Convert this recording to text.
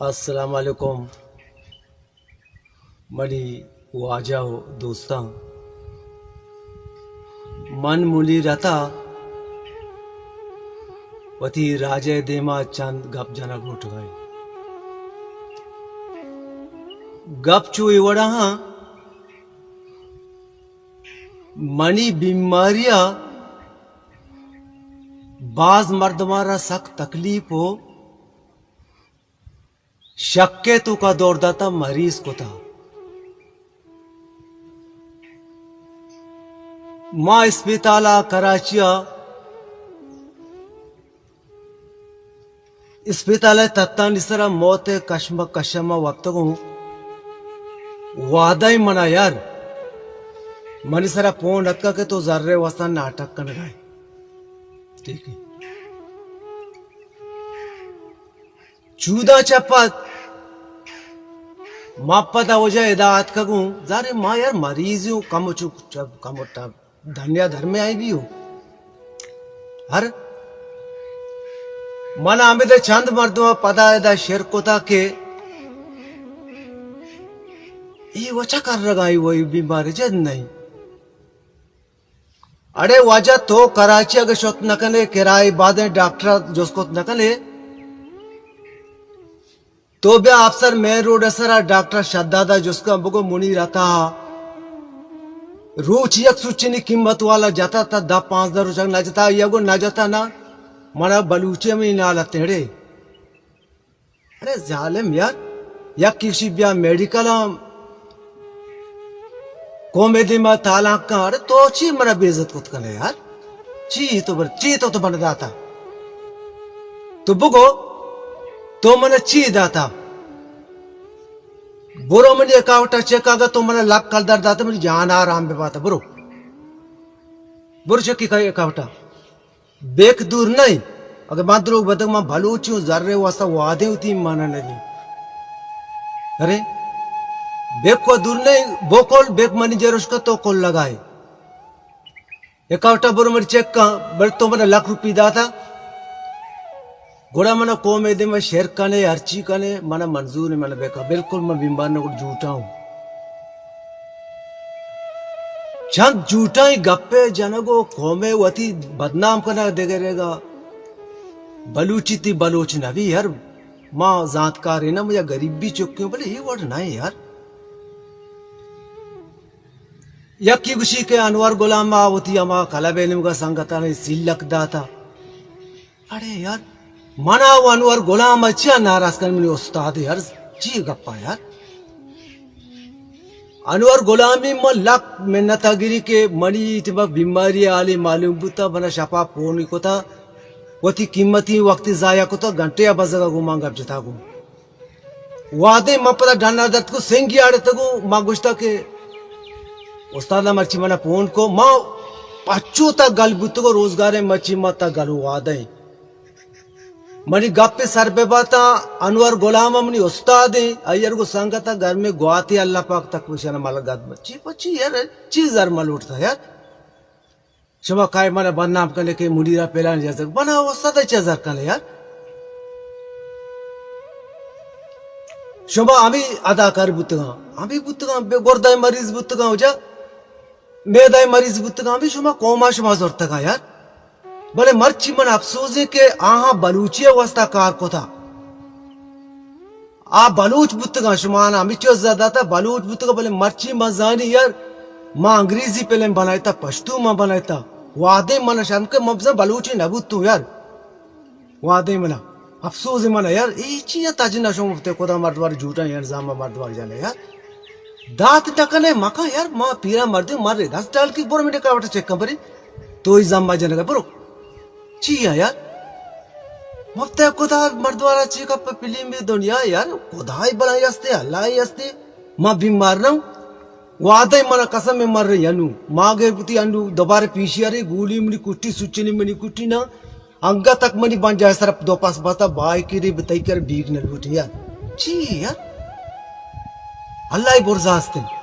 السلام علیکم منی واجہ و دوستاں۔ من منیر عطا وتی راجئے دیما چند گپ جنگ لوٹگائیں۔ گپ چو اے وڑا ہاں، منی بیماریا باز مردمارا سک تکلیف و شکے توکا دور داتا، مریض کتا۔ ما اسپتالا کراچیا، اسپتالئے تتانی سرا موتئے کشم کشما وپتگوں۔ وعدہ منا یار، منی سرا پون اتکا کہ تو زرے واسطہ ناٹک کنگائے۔ ٹھیک ہے۔ چوداں چہ پد ما پدا وجہ ادا اتکگوں، زارے ما یار مریض اوں، کم چو چ-، کم ٹا دنیا دھرمے آئی بیو۔ ہر من ہمدے چند مردم پدا ادا شر کتا کہ ای وچا کر رگائی وئی بیمار جد نہیں۔ اڑے واجہ، تو کراچی اگہ شت نہ کنے، کرائے بادیں ڈاکٹر جست کت نہ کنے، تو بیا افسر مین روڈ سرا ڈاکٹر شدادا جست کن، بگو منیر عطا روچ یک سوچنی قیمت والا جتا تا، دہ پانزدہ روچ نہ جتا، یا گو نہ جتا نا، منا بلوچی میں نال اتڑے۔ ارے ظالم یار، یک کسی بیا میڈیکل ہم قوم دیما تالان کن۔ ارے تو چی منا بے عزت کت کنے یار؟ چی تو بر-، چی تو تو بنا داتا؟ تو بگو، تو منا چی داتا؟ برو منی اکاؤنٹا چیک، اگا تو منا لک کلدار داتا، منی جان آرام بباتا۔ برو، برو چیک کی اکاؤنٹا۔ بیک دور نہیں۔ اگر من دروگ بتگ، من بلوچی ہوں، زرے واسطہ وعدے ہوتی مانا نہیں۔ ارے، بیک کو دور نہیں، بوکل بیک منی جروش کا تو کل لگائے۔ اکاؤنٹا برو مر چیک کا، بر تو منا لکھ روپی داتا۔ گڑا منا قوم دیما شر کنے، ہرچی کنے، منا منظور ہے، منا بیکا۔ بالکل من بیمار نہ، گڑ جھوٹا ہوں۔ چند جھوٹائیں گپے جنگ و قومے وتی بدنام کنگ دگرے گا۔ بلوچی تی بلوچ نبی یار، ما زانتکارے نہ، یا غریبی چکے، بلے اے وڑ نہ یار۔ یکی گوشی کہ انور غلام آ وتی ہما کلب علم کا سنگتانی سیلک داتا۔ اڑے یار، منا و انور غلام ء چیا ناراض کن؟ منی استاد یار، چی گپا یار؟ انور غلامی من لک منت گری کہ منی تبا بیماری حالی معلوم بوتا، منا شپا پونی کتا، وتی قیمتی وقت ضائع کتا، گھنٹے ء بزگا گو من گپ جتا گو۔ وہدے من پدا ڈنا درتگو، سنگی آڑتگو، ما گوشتا کہ استاد مرچی منا پون کو، ما پچو تا گل بوتگو، روزگارے مرچی ما تا گلو وہدے۔ منی گپ سر بہ باتا، انور غلام منی استاد ہیں، ایرگو سنگتا گھر میں گواتے، اللہ پاک تک وشان ملگت۔ چی پچی یار، چی زر ملوٹتا یار؟ شما کائے منا بدنام کنے کہ منیرا پلان جزک بنا، استاد چہ زر کنے یار؟ شما ہمیں اداکار بوتگاں، ہمیں بوتگاں، بے گردہ مریض بوتگاں، جا میدہ مریض بوتگاں، ہمیں شما قوما شما زرتگاں یار۔ بلے مرچی من افسوس ہے کہ آہاں بلوچی واسطہ کار کتا۔ آ بلوچ بوتگاں، شما آناں ہمے چیز داتا بلوچ بوتگاں، بلے مرچی من زانی یار، ما انگریزی فلم بنائیتا، پشتو من بنائیتا۔ وہدے من شرم کہ من بزاں بلوچے نہ بوتوں یار۔ وہدے منا افسوس منا یار، اے چی تجنا شما بتے خدا مردوار جھوٹا یار، زاما مردوار جانے یار۔ دات نہ کنے مکن یار، ما پیرا مردے، مر دست ڈال کی برو میرے کاوٹ چیک کن بری۔ تو ہی زاما جنگا برو۔ چی ہے یار؟ مفت خدا مردوارا چی کپ فلم دنیا یار، خدای بلائی ہستے، اللہ ہی ہستے۔ ما بیمار نہ ہوں۔ وعدہ منا قسم مر رہی انو۔ ما گئے گتی انو دوبارہ پیشی آ رہی، گولی منی کٹی، سچنی منی کٹی نا۔ انگا تک منی بنجا سر دو پاس باتا بھائی کی ری بتائی کر بیگ نہ لوٹی یار۔ چی یار؟ اللہ ہی برزا ہستے۔